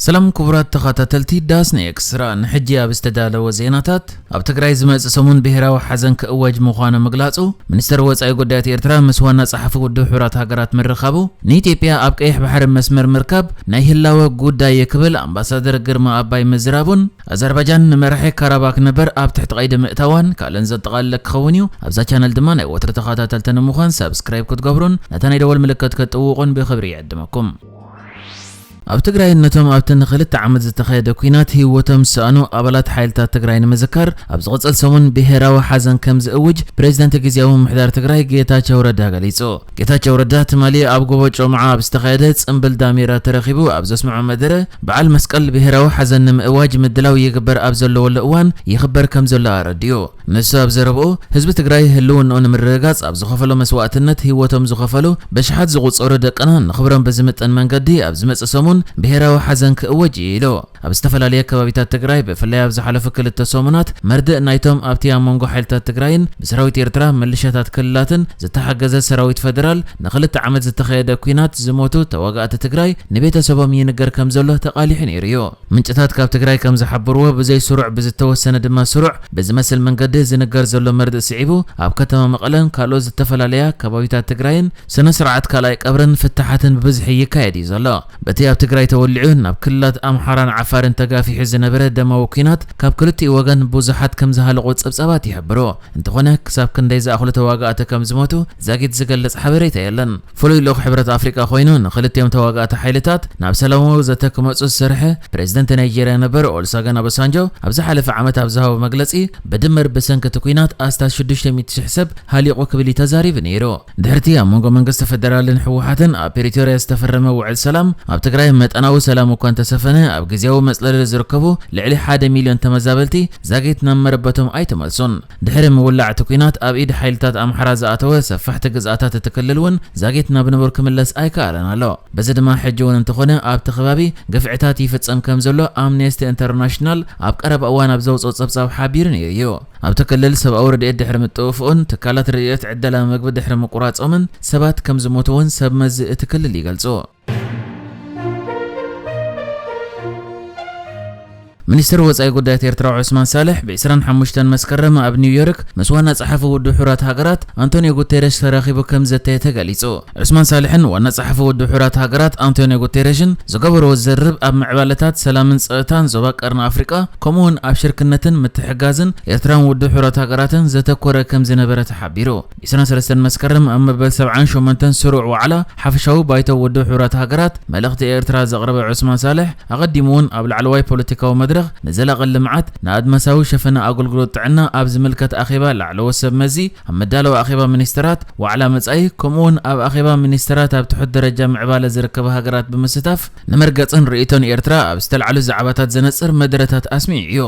ሰላም ክቡራት ተኸታተልቲ ዳስ ኔክስ፣ ራ ንሕጂ ኣብ ዝተዳለወ ዜናታት፣ ኣብ ትግራይ ዝመጽእ ሰሙን ብሄራዊ ሓዘን ክእወጅ ምዃኑ ምግላጹ፣ ሚኒስተር ወጻኢ ጉዳያት ኤርትራ ምስ ዋና ጸሓፊ ውድብ ሕቡራት ሃገራት ምርኻቡ፣ ንኢትዮጵያ ኣብ ቀይሕ ባሕሪ መስመር ምርካብ ናይ ህላወ ጉዳይ እዩ ክብል ኣምባሳደር ግርማ ኣባይ ምዝራቡን፣ ኣዘርባጃን ንመራሒ ካራባክ ነበር ኣብ ትሕቲ ቀይዲ ምእታዋን ካልእን ዘጠቓለለ ክኸውን እዩ። ኣብዛ ቻነል ድማ ናይ ወትሪ ተኸታተልቲ ንምዃን ሳብስክራይብ ክትገብሩን ነታ ናይ ደወል ምልክት ክትጥውቑን ብኽብሪ ይዕድመኩም። ኣብ ትግራይ ነቶም ኣብቲ ንኽልተ ዓመት ዝተኻየደ ኲናት ህይወቶም ዝሰኣኑ ኣባላት ሓይልታት ትግራይ ንምዝካር ኣብ ዝቕጽል ሰሙን ብሄራዊ ሓዘን ከም ዝእውጅ ፕሬዚደንት ግዝያዊ ምምሕዳር ትግራይ ጌታቸው ረዳ ገሊጹ። ጌታቸው ረዳ ትማሊ ኣብ ጎቦ ጮምዓ ኣብ ዝተኻየደ ጽምብል ዳሜራ ተረኺቡ ኣብ ዘስምዖ መደረ፣ በዓል መስቀል ብሄራዊ ሓዘን ንምእዋጅ ምድላው ይግበር ኣብ ዘለወሉ እዋን ይኽበር ከም ዘሎ ኣረዲኡ። ንሱ ኣብ ዘረብኡ፣ ህዝቢ ትግራይ ህልውንኡ ንምርግጋጽ ኣብ ዝኸፈሎ መስዋእትነት ህይወቶም ዝኸፈሉ ብሽሓት ዝቑጸሩ ደቅና ንኽብሮም ብዝምጥን መንገዲ ኣብ ዝመጽእ ሰሙን ብሄራዊ ሓዘን ክእወጅ እዩ ኢሉ። ኣብ ዝተፈላለየ ከባቢታት ትግራይ ብፍላይ ኣብ ዝሓለፉ ክልተ ሰሙናት መርድእ ናይቶም ኣብቲ ኣብ መንጎ ሓይልታት ትግራይን ብሰራዊት ኤርትራ፣ ምልሻታት ክልላትን ዝተሓገዘ ሰራዊት ፈደራል ንኽልተ ዓመት ዝተኻየደ ኲናት ዝሞቱ ተዋጋእቲ ትግራይ ንቤተሰቦም ይንገር ከም ዘሎ ተቓሊሑ ነይሩ እዩ። ምንጭታት ካብ ትግራይ ከም ዝሓብርዎ፣ ብዘይ ስሩዕ ብዝተወሰነ ድማ ስሩዕ ብዝመስል መንገዲ ዝንገር ዘሎ መርድእ ስዒቡ፣ ኣብ ከተማ መቐለን ካልኦት ዝተፈላለያ ከባቢታት ትግራይን ስነ ስርዓት ካልኣይ ቀብርን ፍታሓትን ብብዝሒ ይካየድ እዩ ዘሎ። በቲ ኣብ ትግራይ ተወሊዑ ናብ ክልላት ኣምሓራን ዓፋርን ተጋፊሑ ዝነበረ ደማዊ ኲናት ካብ ክልቲኡ ወገን ብዙሓት ከም ዝሃለቑ ጸብጻባት ይሕብሩ። እንተኾነ ክሳብ ክንደይ ዝኣኽሉ ተዋጋእቲ ከም ዝሞቱ ዛጊት ዝገልጽ ሓበሬታ የለን። ፍሉይ ልኡኽ ሕብረት ኣፍሪቃ ኮይኑ ንኽልቲኦም ተዋጋእቲ ሓይልታት ናብ ሰላማዊ ዘተ ክመጹ ዝሰርሐ ፕሬዚደንት ናይጄርያ ነበር ኦሉሰገን ኦባሳንጆ ኣብ ዝሓለፈ ዓመት ኣብ ዝሃቦ መግለጺ፣ ብድምር ብሰንኪ እቲ ኲናት ኣስታት ሽዱሽተ ሚእቲ ሽሕ ሰብ ሃሊቑ ክብል እዩ ተዛሪቡ ነይሩ። ድሕርቲ ኣብ መንጎ መንግስቲ ፈደራልን ህወሓትን ኣብ ፕሪቶርያ ዝተፈረመ ውዕል ሰላም፣ ኣብ ትግራይ መጠናዊ ሰላም እኳ እንተሰፈነ፣ ኣብ ግዝያዊ መጽለሊ ዝርከቡ ልዕሊ ሓደ ሚልዮን ተመዛበልቲ ዛጊት ናብ መረበቶም ኣይተመልሱን። ድሕሪ ምውላዕ እቲ ኲናት ኣብ ኢድ ሓይልታት ኣምሓራ ዝኣተወ ሰፋሕቲ ግዝኣታት እቲ ክልል እውን ዛጊት ናብ ንቡር ክምለስ ኣይከኣለን ኣሎ። በዚ ድማ ሕጂ እውን እንተኾነ ኣብቲ ከባቢ ግፍዕታት ይፍጸም ከም ዘሎ ኣምኔስቲ ኢንተርናሽናል ኣብ ቀረባ እዋን ኣብ ዘውፅኦ ጸብጻብ ሓቢሩ ነይሩ እዩ። ኣብቲ ክልል ሰብኣዊ ረድኤት ድሕሪ ምጥውፍኡን ትካላት ረድኤት ዕደላ ምግቢ ድሕሪ ምቁራጾምን ሰባት ከም ዝሞቱ እውን ሰብ መዚ እቲ ክልል ይገልጹ። ሚኒስትር ወጻኢ ጉዳያት ኤርትራ ዑስማን ሳልሕ ብ ዕስራን ሓሙሽተን መስከረም ኣብ ኒውዮርክ ምስ ዋና ጸሓፊ ውድብ ሕቡራት ሃገራት ኣንቶኒዮ ጉቴረሽ ተራኺቡ ከም ዘተየ ተገሊጹ። ዑስማን ሳልሕን ዋና ጸሓፊ ውድብ ሕቡራት ሃገራት ኣንቶኒዮ ጉቴረሽን ዝገበርዎ ዝርርብ ኣብ ምዕባለታት ሰላምን ጸጥታን ዞባ ቀርኒ ኣፍሪቃ፣ ከምኡውን ኣብ ሽርክነትን ምትሕግጋዝን ኤርትራን ውድብ ሕቡራት ሃገራትን ዘተኮረ ከም ዝነበረ ተሓቢሩ። ዕስራን ሰለስተን መስከረም ኣብ መበል ሰብዓን ሸሞንተን ስሩዕ ዋዕላ ሓፈሻዊ ባይቶ ውድብ ሕቡራት ሃገራት መልእኽቲ ኤርትራ ዘቕረበ ዑስማን ሳልሕ፣ ኣቐዲሙ እውን ኣብ ላዕለዋይ ፖለቲካዊ መድረኽ ንዘላቒ ልምዓት፣ ንኣድማሳዊ ሸፈነ ኣገልግሎት ጥዕና ኣብ ዝምልከት ኣኼባ ላዕለዎት ሰብ መዚ፣ ኣብ መዳለዊ ኣኼባ ሚኒስትራት፣ ዋዕላ መጻኢ፣ ከምኡውን ኣብ ኣኼባ ሚኒስትራት ኣብ ትሑት ደረጃ ምዕባለ ዝርከባ ሃገራት ብምስታፍ፣ ንመርገጽን ርእይቶን ኤርትራ ኣብ ዝተላዕሉ ዛዕባታት ዘነጽር መደረታት ኣስሚዑ እዩ።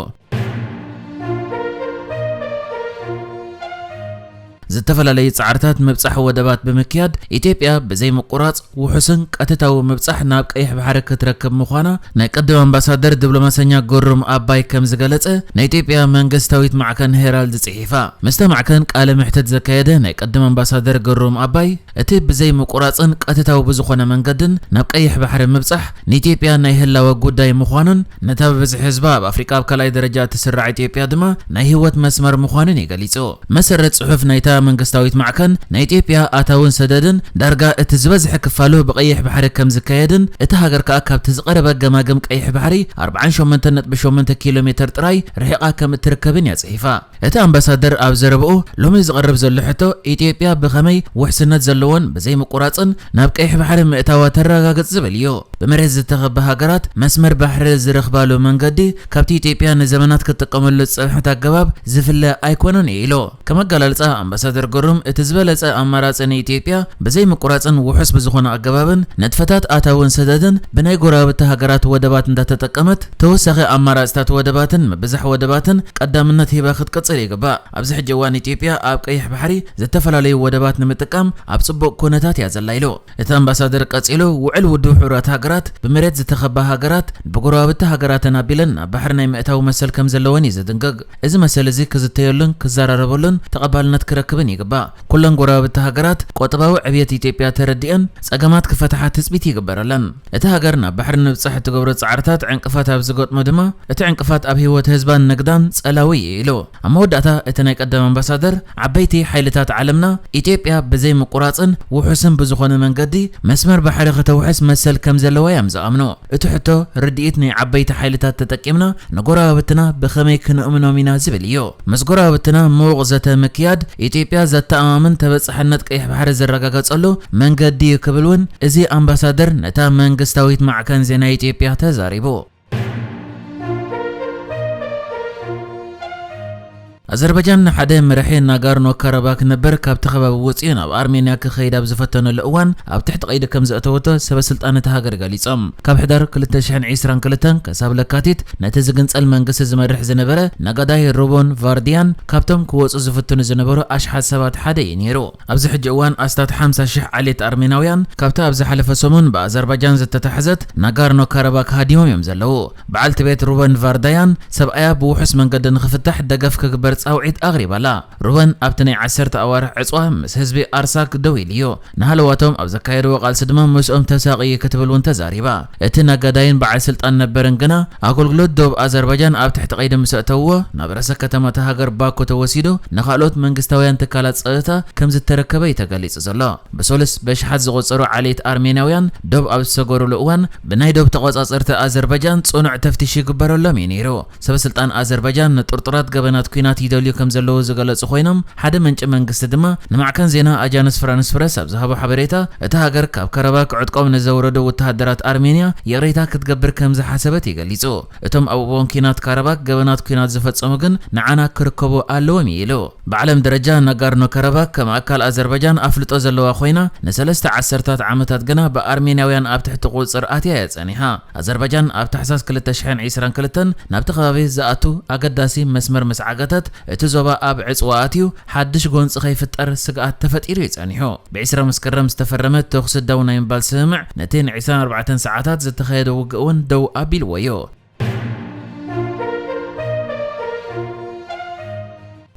ዝተፈላለዩ ጻዕርታት ምብጻሕ ወደባት ብምክያድ፣ ኢትዮጵያ ብዘይ ምቁራጽ ውሑስን ቀጥታዊ ምብጻሕ ናብ ቀይሕ ባሕሪ ክትረክብ ምዃና ናይ ቅድም ኣምባሳደር ዲፕሎማሰኛ ግሩም ኣባይ ከም ዝገለጸ ናይ ኢትዮጵያ መንግስታዊት ማዕከን ሄራልድ ጽሒፋ። ምስታ ማዕከን ቃለ መሕትት ዘካየደ ናይ ቅድም ኣምባሳደር ግሩም ኣባይ፣ እቲ ብዘይ ምቁራጽን ቀጥታዊ ብዝኾነ መንገድን ናብ ቀይሕ ባሕሪ ምብጻሕ ንኢትዮጵያ ናይ ህላወ ጉዳይ ምዃኑን፣ ነታ ብብዝሒ ህዝባ ኣብ ኣፍሪቃ ኣብ ካልኣይ ደረጃ እትስራዕ ኢትዮጵያ ድማ ናይ ህይወት መስመር ምዃኑን እዩ ገሊጹ። መሰረት ጽሑፍ ናይታ መንግስታዊት ማዕከን፣ ናይ ኢትዮጵያ ኣታውን ሰደድን ዳርጋ እቲ ዝበዝሐ ክፋሉ ብቀይሕ ባሕሪ ከም ዝካየድን፣ እቲ ሃገር ከኣ ካብቲ ዝቐረበ ገማግም ቀይሕ ባሕሪ ኣርብዓን ሸሞንተን ነጥቢ ሸሞንተ ኪሎ ሜተር ጥራይ ርሒቓ ከም እትርከብን እያ ጽሒፋ። እቲ ኣምባሳደር ኣብ ዘረብኡ፣ ሎሚ ዝቐርብ ዘሎ ሕቶ፣ ኢትዮጵያ ብኸመይ ውሕስነት ዘለዎን ብዘይ ምቁራጽን ናብ ቀይሕ ባሕሪ ምእታዋ ተረጋግጽ ዝብል እዩ። ብመሬት ዝተኸበ ሃገራት መስመር ባሕሪ ዝረኽባሉ መንገዲ ካብቲ ኢትዮጵያ ንዘመናት ክትጥቀመሉ ዝጸንሐት ኣገባብ ዝፍለ ኣይኮነን እዩ ኢሉ። ከም ኣገላልጻ ኣምባሳደር ግሩም፣ እቲ ዝበለጸ ኣማራጺ ንኢትዮጵያ ብዘይ ምቁራጽን ውሑስ ብዝኾነ ኣገባብን ንጥፈታት ኣታውን ሰደድን ብናይ ጎረባብቲ ሃገራት ወደባት እንዳተጠቀመት፣ ተወሳኺ ኣማራጽታት ወደባትን ምብዛሕ ወደባትን ቀዳምነት ሂባ ክትቅጽል ይግባእ። ኣብዚ ሕጂ እዋን ኢትዮጵያ ኣብ ቀይሕ ባሕሪ ዝተፈላለዩ ወደባት ንምጥቃም ኣብ ጽቡቕ ኩነታት እያ ዘላ ኢሉ። እቲ ኣምባሳደር ቀጺሉ፣ ውዕል ውድብ ሕቡራት ሃገራት ሃገራት፣ ብመሬት ዝተኸባ ሃገራት፣ ብጎረባብቲ ሃገራተን ኣቢለን ናብ ባሕሪ ናይ ምእታው መሰል ከም ዘለወን እዩ ዝድንግግ። እዚ መሰል እዚ ክዝተየሉን ክዘራረበሉን ተቐባልነት ክረክብን ይግባእ። ኩለን ጎረባብቲ ሃገራት ቆጠባዊ ዕብየት ኢትዮጵያ ተረዲአን ጸገማት ክፈትሓ ትጽቢት ይግበረለን። እቲ ሃገር ናብ ባሕሪ ንምብጻሕ እትገብሮ ጻዕርታት ዕንቅፋት ኣብ ዝገጥሞ ድማ፣ እቲ ዕንቅፋት ኣብ ህይወት ህዝባን ንግዳን ጸላዊ እዩ ኢሉ። ኣብ መወዳእታ እቲ ናይ ቀደም ኣምባሳደር፣ ዓበይቲ ሓይልታት ዓለምና ኢትዮጵያ ብዘይ ምቁራጽን ውሑስን ብዝኾነ መንገዲ መስመር ባሕሪ ከተውሕስ መሰል ከም ዘለዋ እዮም ዝኣምኑ። እቲ ሕቶ ርድኢት ናይ ዓበይቲ ሓይልታት ተጠቂምና ንጎረባብትና ብኸመይ ክንእምኖም ኢና ዝብል እዩ። ምስ ጎረባብትና ምዉቕ ዘተ ምክያድ ኢትዮጵያ ዘተኣማምን ተበጻሕነት ቀይሕ ባሕሪ ዝረጋገጸሉ መንገዲ እዩ ክብል እውን እዚ ኣምባሳደር ነታ መንግስታዊት ማዕከን ዜና ኢትዮጵያ ተዛሪቡ። ኣዘርባጃን ንሓደ መራሒ ናጋርኖ ካራባክ ነበር ካብቲ ከባቢ ወፂኡ ናብ ኣርሜንያ ክኸይድ ኣብ ዝፈተነሉ እዋን ኣብ ትሕቲ ቀይዲ ከም ዘእተወቶ ሰበ ስልጣን እታ ሃገር ገሊፆም። ካብ ሕዳር ክልተ ሽሕን ዕስራን ክልተን ክሳብ ለካቲት ነቲ ዝግንፀል መንግስቲ ዝመርሕ ዝነበረ ነጋዳይ ሩቦን ቫርዲያን ካብቶም ክወፁ ዝፍትኑ ዝነበሩ ኣሽሓት ሰባት ሓደ እዩ ነይሩ። ኣብዚ ሕጂ እዋን ኣስታት ሓምሳ ሽሕ ዓሌት ኣርሜናውያን ካብቲ ኣብ ዝሓለፈ ሰሙን ብኣዘርባጃን ዝተታሕዘት ናጋርኖ ካራባክ ሃዲሞም እዮም ዘለዉ። በዓልቲ ቤት ሩበን ቫርዳያን ሰብኣያ ብውሑስ መንገዲ ንኽፍታሕ ደገፍ ክግበር ጻውዒት ኣቕሪባ'ላ። ሩበን ኣብቲ ናይ ዓሰርተ ኣዋርሕ ዕጽዋ ምስ ህዝቢ ኣርሳክ ደው ኢሉ እዩ። ንሃለዋቶም ኣብ ዘካየድዎ ቃልሲ ድማ ምስኦም ተሳቕዩ ክትብል እውን ተዛሪባ። እቲ ነጋዳይን በዓል ስልጣን ነበርን ግና ኣገልግሎት ዶብ ኣዘርባጃን ኣብ ትሕቲ ቀይዲ ምስ ኣእተውዎ ናብ ርእሰ ከተማ እታ ሃገር ባኮ ተወሲዱ ንኻልኦት መንግስታውያን ትካላት ጸጥታ ከም ዝተረከበ እዩ ተገሊጹ ዘሎ። ብሰሉስ በሽሓት ዝቑጸሩ ዓሌት ኣርሜናውያን ዶብ ኣብ ዝሰገሩሉ እዋን ብናይ ዶብ ተቖጻጸርቲ ኣዘርባጃን ጽኑዕ ተፍትሽ ይግበረሎም እዩ ነይሩ። ሰበ ስልጣን ኣዘርባጃን ንጥርጡራት ገበናት ኲናት ይደልዩ ከም ዘለዉ ዝገለጹ ኮይኖም ሓደ ምንጪ መንግስቲ ድማ ንማዕከን ዜና ኣጃንስ ፍራንስ ፕረስ ኣብ ዝሃቦ ሓበሬታ እታ ሃገር ካብ ካራባክ ዕጥቆም ንዘውረዱ ወተሃደራት ኣርሜንያ ይቕሬታ ክትገብር ከም ዝሓሰበት እዩ ገሊጹ። እቶም ኣብ እዋን ኲናት ካራባክ ገበናት ኲናት ዝፈጸሙ ግን ንዓና ክርከቡ ኣለዎም እዩ ኢሉ። ብዓለም ደረጃ ናጋርኖ ካራባክ ከም ኣካል ኣዘርባጃን ኣፍልጦ ዘለዋ ኮይና ንሰለስተ ዓሰርታት ዓመታት ግና ብኣርሜንያውያን ኣብ ትሕቲ ቁጽጽር ኣትያ እያ ጸኒሓ። ኣዘርባጃን ኣብ ታሕሳስ ክልተ ሽሕን ዕስራን ክልተን ናብቲ ከባቢ ዝኣቱ ኣገዳሲ መስመር ምስ ዓገተት እቲ ዞባ ኣብ ዕጽዋ ኣትዩ ሓድሽ ጎንጺ ከይፍጠር ስግኣት ተፈጢሩ እዩ ጸኒሑ። ብ ዕስራ መስከረም ዝተፈረመ ተኹሲ ደው ናይ ምባል ስምምዕ ነቲ ን ዕስራን ኣርባዕተን ሰዓታት ዝተኻየደ ውግእ እውን ደው ኣቢልዎ እዩ።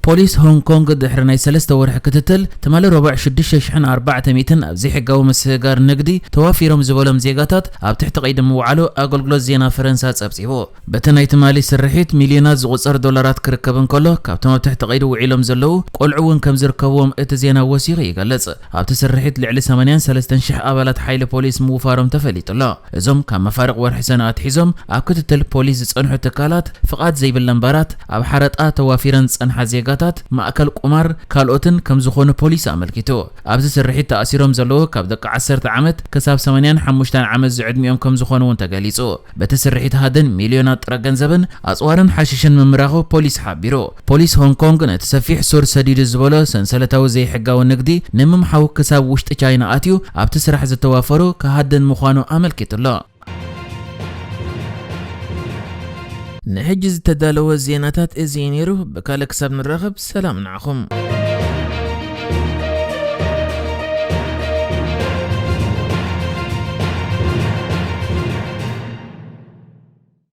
ፖሊስ ሆንግ ኮንግ ድሕሪ ናይ ሰለስተ ወርሒ ክትትል ትማሊ ረቡዕ ሽዱሽተ ሽሕን ኣርባዕተ ሚእትን ኣብ ዘይሕጋዊ ምስግጋር ንግዲ ተዋፊሮም ዝበሎም ዜጋታት ኣብ ትሕቲ ቀይዲ ምውዓሉ ኣገልግሎት ዜና ፈረንሳ ጸብጺቡ። በቲ ናይ ትማሊ ስርሒት ሚልዮናት ዝቑጸር ዶላራት ክርከብ እንከሎ ካብቶም ኣብ ትሕቲ ቀይዲ ውዒሎም ዘለዉ ቆልዑ እውን ከም ዝርከብዎም እቲ ዜና ወሲኹ ይገልጽ። ኣብቲ ስርሒት ልዕሊ ሰማንያን ሰለስተን ሽሕ ኣባላት ሓይሊ ፖሊስ ምውፋሮም ተፈሊጡ ኣሎ። እዞም ካብ መፋርቕ ወርሒ ሰነ ኣትሒዞም ኣብ ክትትል ፖሊስ ዝጸንሑ ትካላት፣ ፍቓድ ዘይብለን ባራት፣ ኣብ ሓረጣ ተዋፊረን ዝጸንሓ ዜጋታት፣ ማእከል ቁማር፣ ካልኦትን ከም ዝኾኑ ፖሊስ ኣመልኪቱ። ኣብዚ ስርሒት ተኣሲሮም ዘለዉ ካብ ደቂ ዓሰርተ ዓመት ክሳብ ሰማንያን ሓሙሽተን ዓመት ዝዕድሚኦም ከም ዝኾኑ እውን ተገሊጹ። በቲ ስርሒት ሃድን ሚልዮናት ጥረ ገንዘብን ኣጽዋርን ሓሽሽን ምምራኹ ፖሊስ ሓቢሩ። ፖሊስ ሆንግ ኮንግ ነቲ ሰፊሕ ሱር ሰዲዱ ዝበሎ ሰንሰለታዊ ዘይሕጋዊ ንግዲ ንምምሓው ክሳብ ውሽጢ ቻይና ኣትዩ ኣብቲ ስራሕ ዝተዋፈሩ ክሃድን ምዃኑ ኣመልኪቱ ኣሎ። ንሕጂ ዝተዳለወ ዜናታት እዚ እዩ ነይሩ። ብካልእ ክሳብ ንራኸብ ሰላም ንዓኹም።